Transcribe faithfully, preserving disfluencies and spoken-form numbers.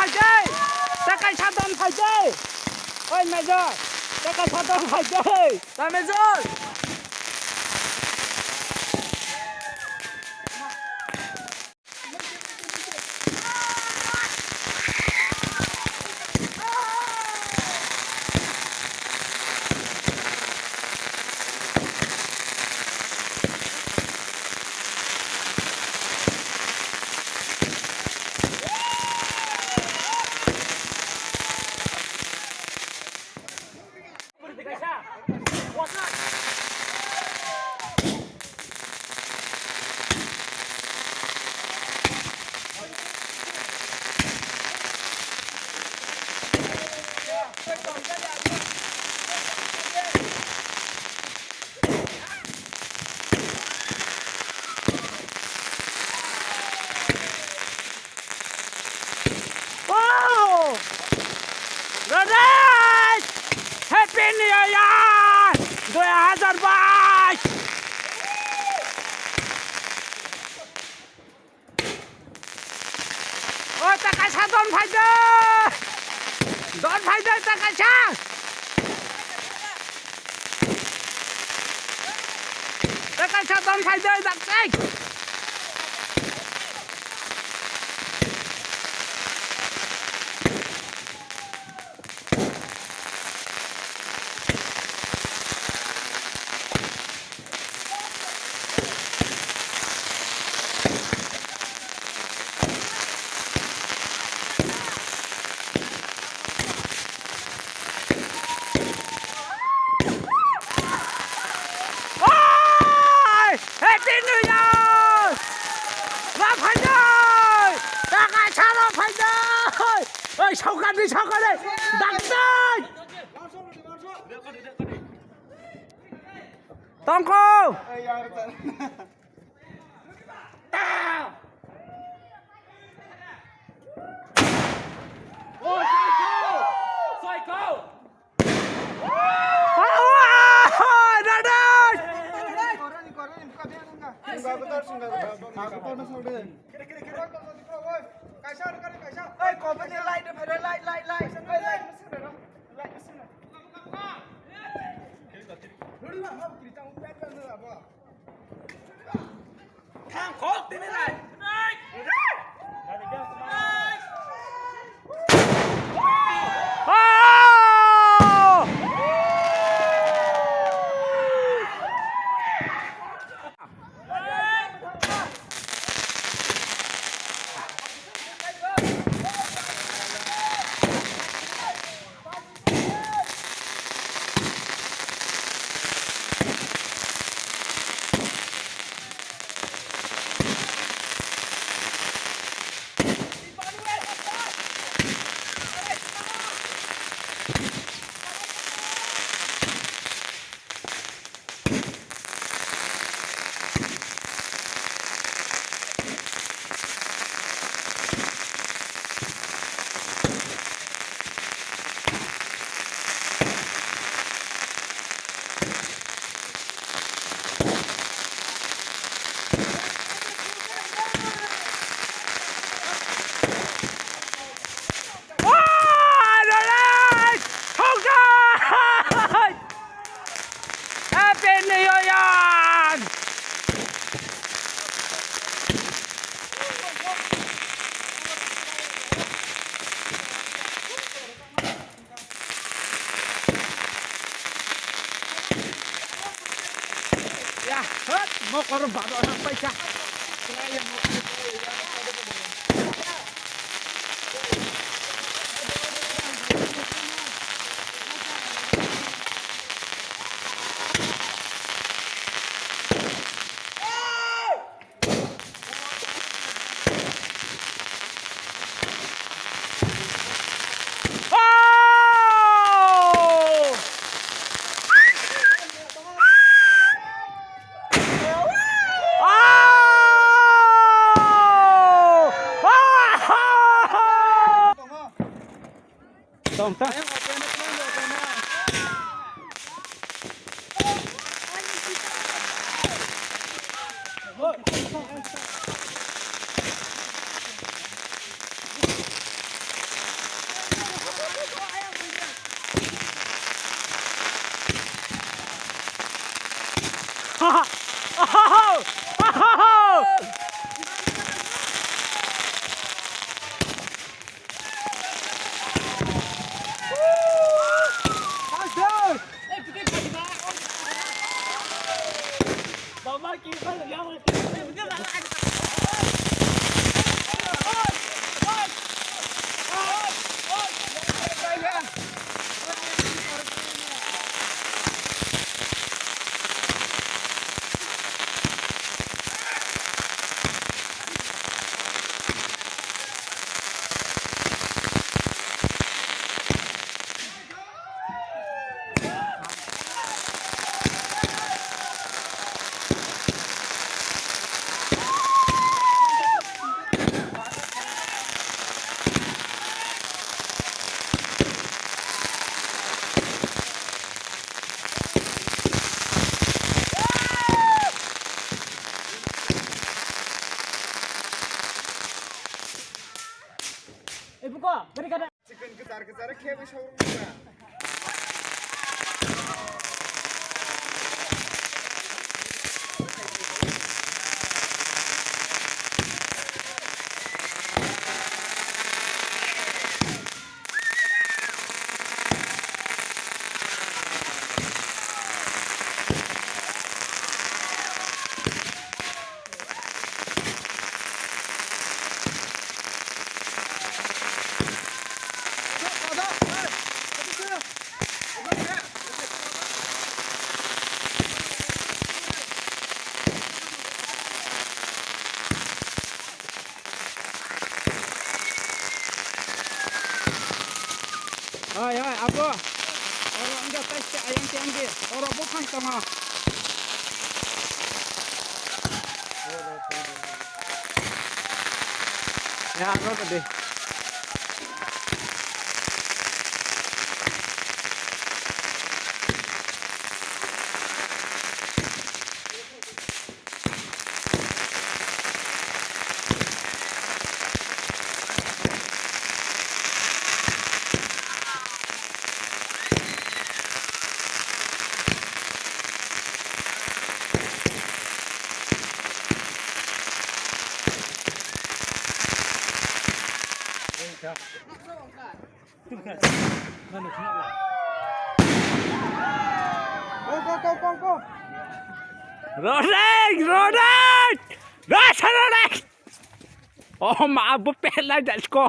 Jai! Takai sadon phai jai! Oi Major! Takai sadon phai jai! Ta Major! Wow! Radai! Happy New Year! Dui hazar bais! O, ta kaisa don phai de! Don phai de, ta kaisa! Ta kaisa don phai de, dak tei! Oi! Happy New Year! Rok phaidoi! Taka salo phaidoi! Oi, saukar di, saukar di! Dakdoi! Tongko! Happy New Year! Ya, hot, mokor bado na paisa. Tong, tong. Chicken kwchar kwchar khe bai sawi rwkha. Hai, hai, abo. Oro wngkha tei ayang tei wngkhe. Oro buphang tongo. Ya, aro tadi. Go, go, go, go, go. Rodek, Rodek! Rasa Rodek! Oh, ma, bu pela jasko.